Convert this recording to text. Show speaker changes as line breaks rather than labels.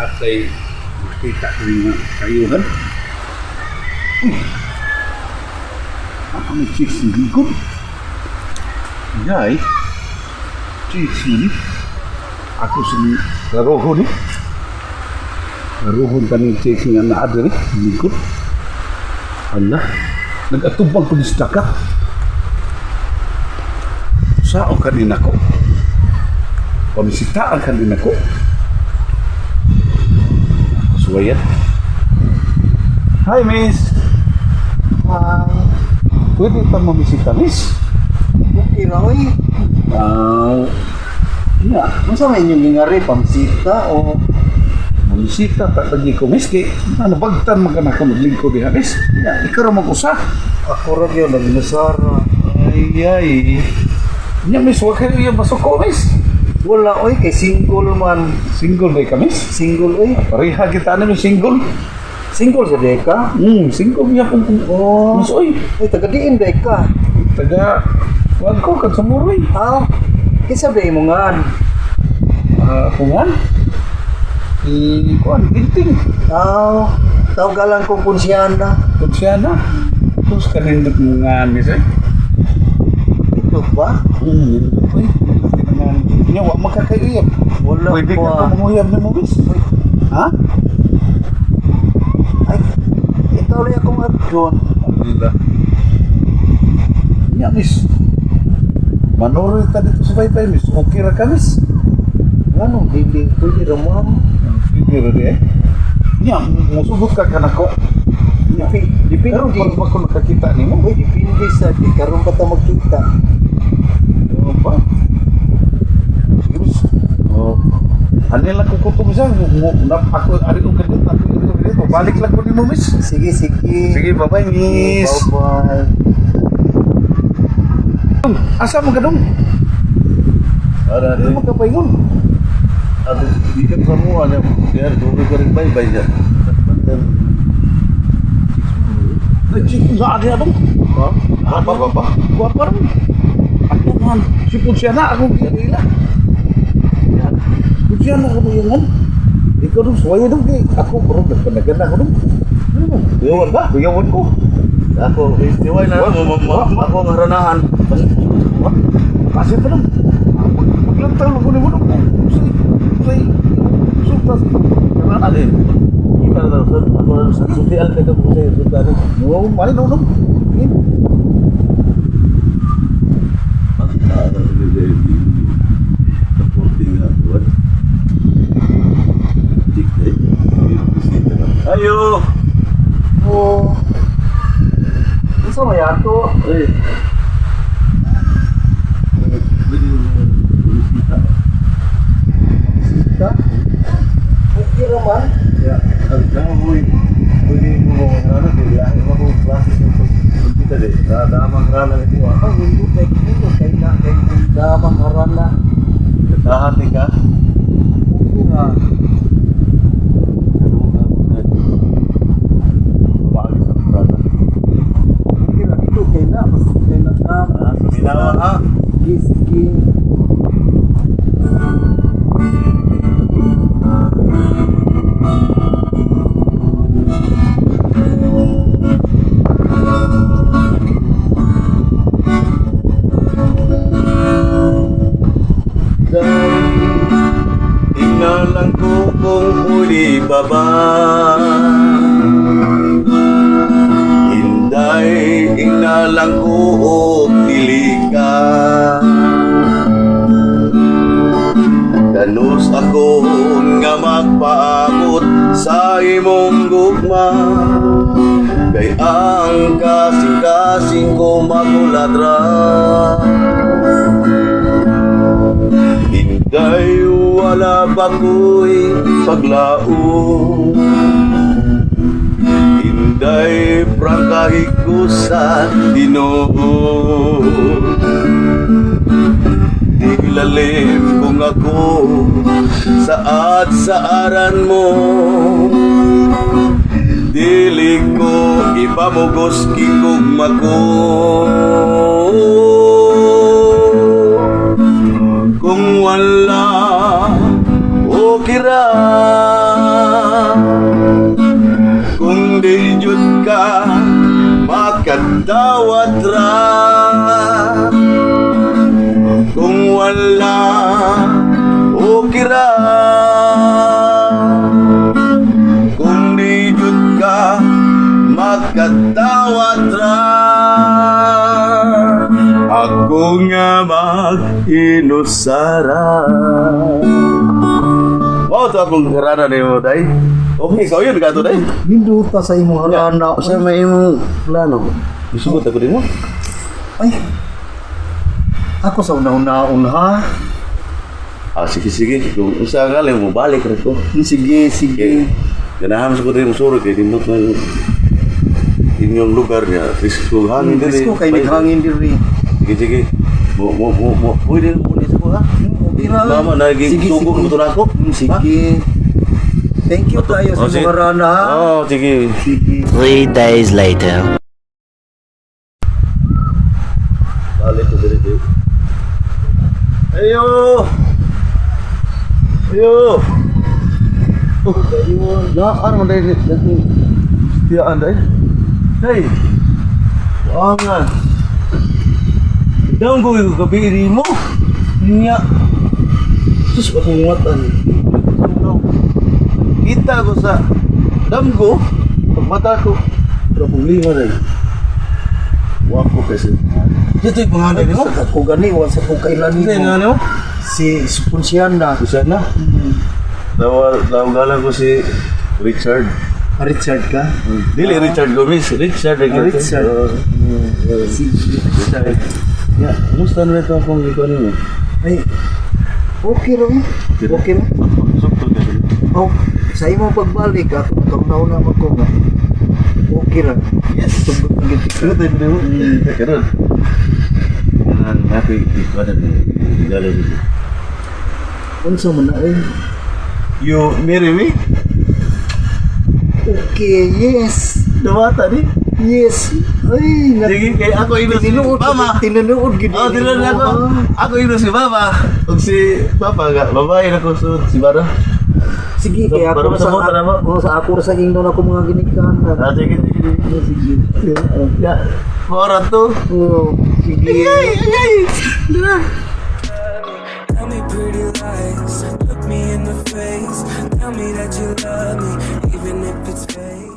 Nakatay makita ko nga kayuhan. Uy! Ako may chicks ng lingkod. Yay! Chicks ni. Ako sa larohon ni. Larohon kaning chicks nga naa diri lingkod. Ala, nag-atubang ko ni sa daka. Sao kanina ko? Pamisitaan kanina ko. Suwayan. Hi, miss.
Hi.
Pwede pa mamisita, miss?
Okay ra oy.
Ah, yeah.
Unsa may inyong gingari pamsita o
Mamisita ta lagi ko, miss. Kay, ano, bagtan man ka na ako maglingkod diha, miss. Yeah, ikaw ra mag-usa.
Ako ra gyud nagnusara.
Ay, ay. Nya, miss, wa kayo yung masuko, miss.
Wala oy kay single man.
Single ba ka, miss?
Single oy.
Pareha kita na single.
Single sa day ka?
Single niya kung
Oh.
Miss, oy.
Ay taga diin day ka.
Taga, wag ko, kag sumuroy.
Ah, kinsa day mo ngan?
Ah, kung an? I, kuan, ginting.
Ah, tawgalan ko kunsyana.
Kung siya na. Tapos kanindot mo nga, miss, eh.
Ito ba?
Uy, nya wa makakaiyab.
Wala
Pwede ka
pa.
pa manguyab nimo, miss. Ha?
Ay, ito rin akong adjon.
Alhamdulillah. Nya, miss. Manuroy ta dito sa baybay, miss. Okay ra ka, miss?
Nganong dili pwede ra ma'am?
Pwede ra di eh. Nya, musugot ka kanako. Nya.
Depende.
Pero pag ba ko nakakita nimo?
Uy, depende sa di karon pa ta magkita.
Ano ba? Sige, miss. Oh. Ano lang kung kutob siya? Ako, ari ko ganito, ako ari ko ganito. Balik lang ko nimo, miss.
Sige, sige.
Sige, bye-bye, miss.
Bye-bye.
Asa mo kadong?
Ara,
Hindi mo kapaingon.
ato bikan sa mo ano, kaya dugo ko rin bye bye siya.
Nag-check na adi adong.
Ha? Pa pa pa.
Guwapa rin. Ako man, si Ponsiana, ako ginila. Ponsiana ako mayangan. Ikaw dong, suwaya dong kay. Ako, bro, nagpanagana ako dong. Ano mo?
Kuyawan ba?
Kuyawan ko.
Ako, istiway na mo ako ang haranahan.
Kasi pa dong. Maglantaw lang ko ni mo dong. Say, sultas. Karana.
Ali. Kita na daw sir, ako na sa sutial kay ko sa sultan.
No, mali no, dong.
Ayo.
Oh. Unsa may ato?
Ay. Pwede mo bisita.
Sita? Okay ra man.
Ya, ang damo mo pwede mo mga rana kay lahi mo kung klase sa pagkita de. Damang rana ni mo.
Ang hindi kay kino kay na kay damang harana.
Katahan ni ka.
Okay ra.
Ano ka? Baagi sa rana.
Okay ra dito kay na basta kay na dam.
Ah, Minawa ha.
Sige, sige.
Tingnan ko kung pwede pa ba. Inday, inalang ko o dili ka. Danos ako nga magpaabot sa imong gugma. Kay ang kasing-kasing ko maguladra. Inday, wala ba ko'y paglaon? Inday, prangkahi ko sa Ginoo. Di lalim kung ako saad sa aran mo. Dili ko ipamugos kigugma ko. Kung wala, okay ra. Ako nga mag-inusara. Mao to akong harana nimo, day. Okay, ikaw yun, gato, day.
Minduta sa imong harana.
Usa may imong plano? Isugot ako din mo.
Ay. Ako sa una-unaon ha.
Ah, sige, sige. Kung usa nga lang, mobalik ra ko.
Sige, sige.
Ganahan sa ko din mo suro kay nindot man inyong lugar niya. Risko hangin diri.
Risko kay naghangin diri.
Sige, sige. Mo mo mo mo. Pwede mo ni sa ko ha.
Okay ra.
Tama na
Sige,
sugo
sige.
mo to nako.
Sige. Thank you tayo sa
Oh, sige.
imong harana ha.
Oh, sige.
Sige.
3 days later.
Balik ko diri. Diri. Ayo. Ayo. Oh, Naan man dahil tiyaan dahil. Hey. Wangan. Daw ko yung gabi mo. Niya. Sus, akong matan. Kita ko sa damgo. Pagmata ko. Pero problema dahil. Wako kasi. Dito yung pangalan mo?
Sa ko gani wa sa ko kailan
Ano
nimo.
yung mo?
Si Supunsiana.
Susana? Tawagan ko si Richard.
Ah, Richard ka?
Dili Richard Gomez, Richard.
Ah, Richard. Si Richard.
Ya, kumusta na ito akong ikaw nimo?
Ay. Okay ra. Eh. Okay ra.
Sukto ka.
Oh, sa imong pagbalik ako nakauna man ko nga. Okay ra.
Yes.
Tugot na gid.
Ano tayo mo? Karon. Ang happy ikaw na galing.
Unsa man na eh?
You marry me?
Okay, yes.
Dumata ni.
Yes. Ay, na
Sige, kay ako ino si
tinuod
Mama.
Tinuod gid.
Oh, tinuod ako. Ako ino si Mama. Ug si Papa nga babae na ko sud si Bara.
Sige, kay
Para
ako sa
masabot na mo.
oh, sa ako sa ingnon ako mga ginikan.
Ah, sige, sige.
Sige.
Ya, mora to.
Oh, sige.
Ay, ay.
Tell me pretty lies, look me in the face. Tell me that you love me, even if it's fake.